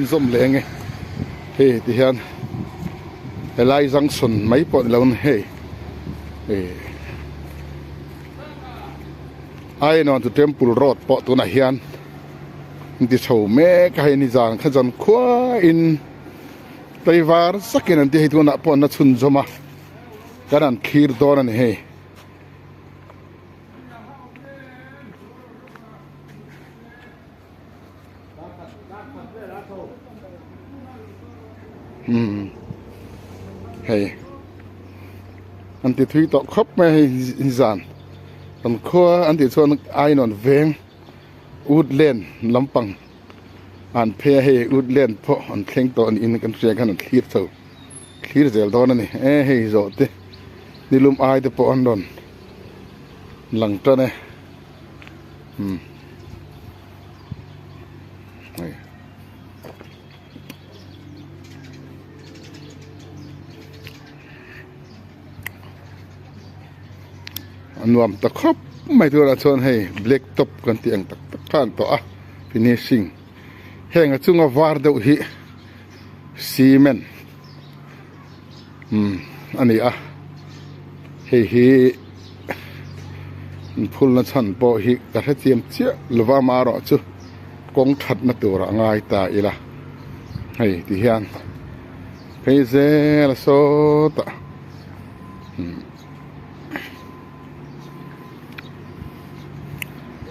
Zawm leh enge hei ti hian helai junction mai pawh ni lo in hei ih Ainawn to temple road pawh tunah hian an ti chho mek a hei nizan kha zan khuain tlaivar zakin an ti hei tunah pawh an la chhunzawm a kan han thlir dawn a ni hei. Umm hei an ti thui tawh khawp mai a hei zan kan khua an tih chuan ainawn veng woodland lampang an phei a hei woodland pawh an thleng tawh niin kan hria khan an thlir chho thlir zel dawn a ni e hei zawh te nilum ai te pawh an rawn lang tan e. Umm hei a nuam ta khawp mai turah chuan hei black top kan tih ang tak tak kha an tawh a finishing heng a chunga var deuh hi cement umm a ni a hei hi inphulna chhan pawh hi ka hrethiam chiah lova amaherawh chu kawng thatna turah a ngai ta ila hei ti hian phei zel a sawtah umm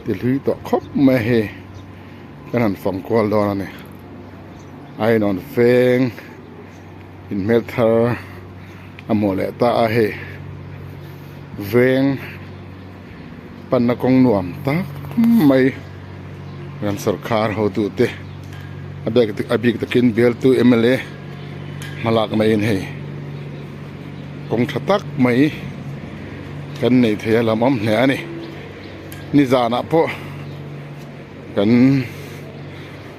ti hlui tawh khawp mai a hei kan han fang kual dawn a ni a inawn feng. Inhmel thar a hmuh leh ta a hei veng panna kawng nuam tak mai kan sawrkar hotu te a bik a bik takin bialtu mla hmalak naiin hei kawng tha tak mai kan neih theih a lam awm hle a ni nizanah pawh kan.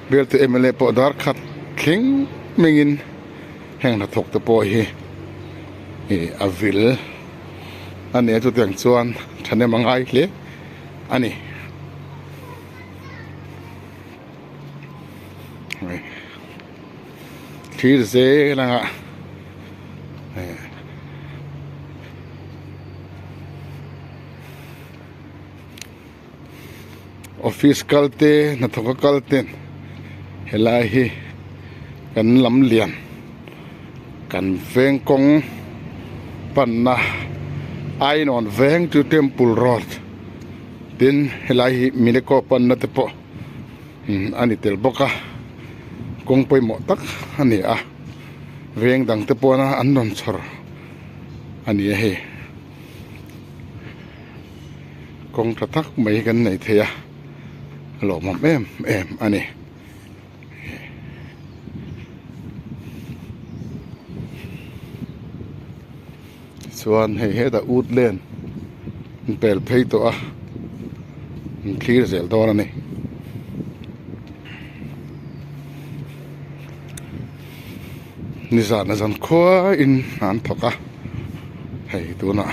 Bialte mla pawh dar khat thleng mengin heng hnathawk te pawh hi ih a vil a ni a chutiang chuan thahnem a ngai hle a ni. Thlir zel anga eh. Office kal te hnathawk a kal ten helai hi kan lam lian kan veng kawng panna Ainawn veng chu temple road tin helai hi Mineko panna te pawh a ni tel bawk a kawng pawimawh tak a ni a veng dang te pawh an rawn chhawr a ni a hei. Kawng tha tak mai hi kan nei thei a a lawmawm em em a ni. Chuan hei hetah woodland an pel phei tawh a an thlir zel dawn a ni. Nizan a zan khuain an thawk a hei tunah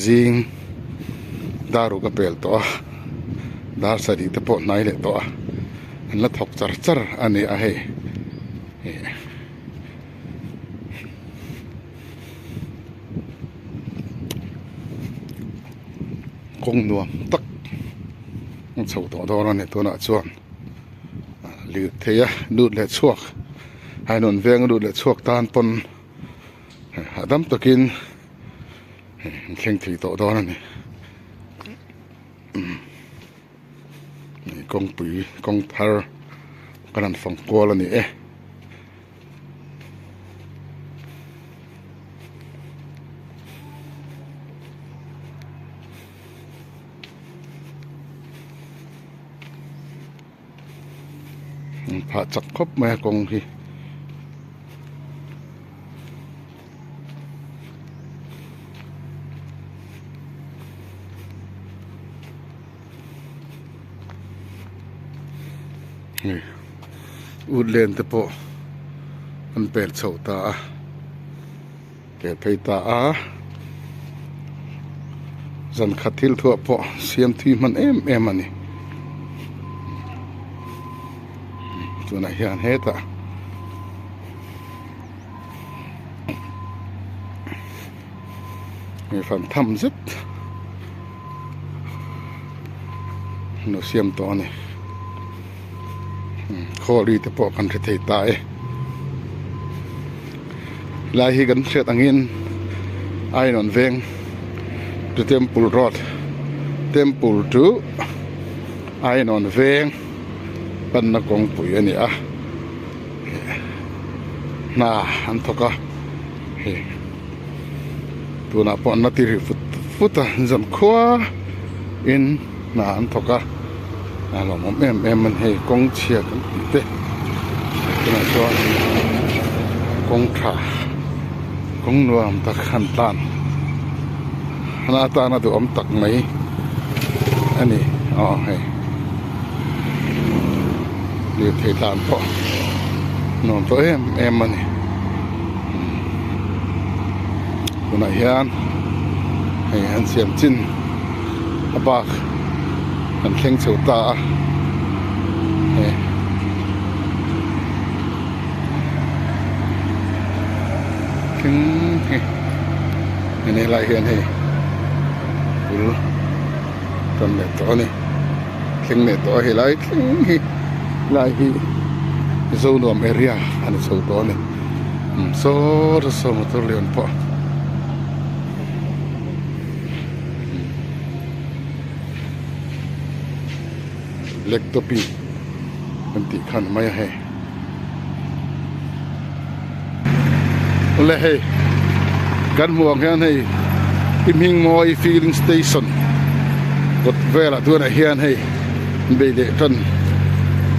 zing dar ruk a pel tawh a dar sarih te pawh hnai leh tawh a an la thawk char char a ni a hei ih kawng nuam tak a chho tawh dawn a ni tunah chuan. Lirthei a lut leh chhuak a inrawn veng a lut leh chhuak tan pawn hahdam takin an thleng thei tawh dawn a ni kawngpui kawng thar kan han fang kual a ni e. Phah chak khawp mai a kawng hi. Hei woodland te pawh an pel chho ta a pel phei ta a zan khat thil thuah pawh siam thui hman em em a ni. Tunah hian hetah hei fan tham zet an lo siam tawh a ni khawl ri te pawh kan hre thei ta e helai hi kan hriat angin Ainawn veng to temple road temple chu Ainawn veng panna kawngpui a ni a hna an thawk a hei tunah pawh an la ti rih fut fut a zan khua in hna an thawk a a lawmawm em em a ni hei kawng chhia kan tih te tunah chuan kawng tha kawng nuam tak han tlan hna atana duhawm tak mai a ni aw hei lirthei tlan pawh nuam tawh em em a ni tunah hian hei an siam chin a bak an thleng chho ta a hei. Thleng hi hei helai hian hei bul tan leh tawh a ni thleng leh tawh a helai thleng hi helai hi Zonuam area a ni chho tawh a ni saw saw motor lian pawh. Black topping kan tih khan mai a hei awle hei kan hmuh ang hian hei i hming mawi filling station kawt velah tunah hian hei bei leh tan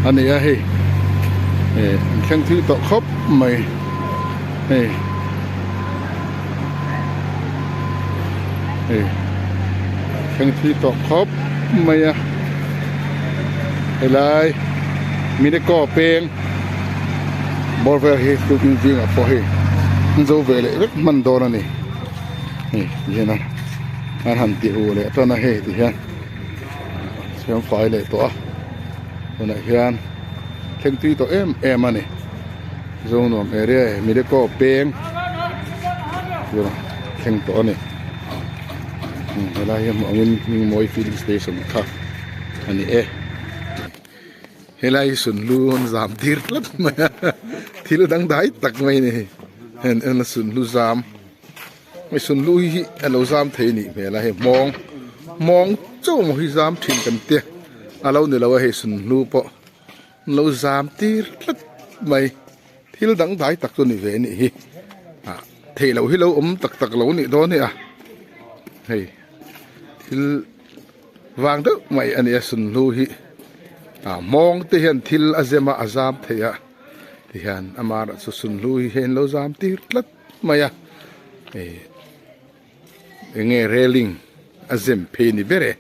a ni a hei eh an thleng thui tawh khawp mai hei. Hei thleng thui tawh khawp mai a helai Mineko peng bawr vel hi tukin zingah pawh hei an zo ve leh vek hman dawn a ni hei ti hian a an han ti hu leh tan a hei ti hian siam fai leh tawh a tunah hian thleng tui tawh em em a ni. Zonuam area Mideko peng tur thleng tawh a ni helai hi hmuh angin Hmingmawi filling station kha a ni e helai hi sunhlu an zam tir tlat mai a thil dangdai tak mai a ni hei heng en a sunhlu zam hei sunhlu hi a lo zam thei a nih hmel a hei hmawng hmawng chauh maw hi zam thin kan tia a lo ni lo a hei sunhlu pawh. An lo zam tir tlat mai thil dang dai tak chu ni ve a nih hi ah theih loh hi lo awm tak tak lo nih dawn hi a hei thil vang deuh mai a ni a sunhlu hi ah hmawng te hian thil a zem a a zam thei a tihian amaherawhchu chu sunhlu hi hei an lo zam tir tlat mai a hei eng nge railing a zem phei ni ber e.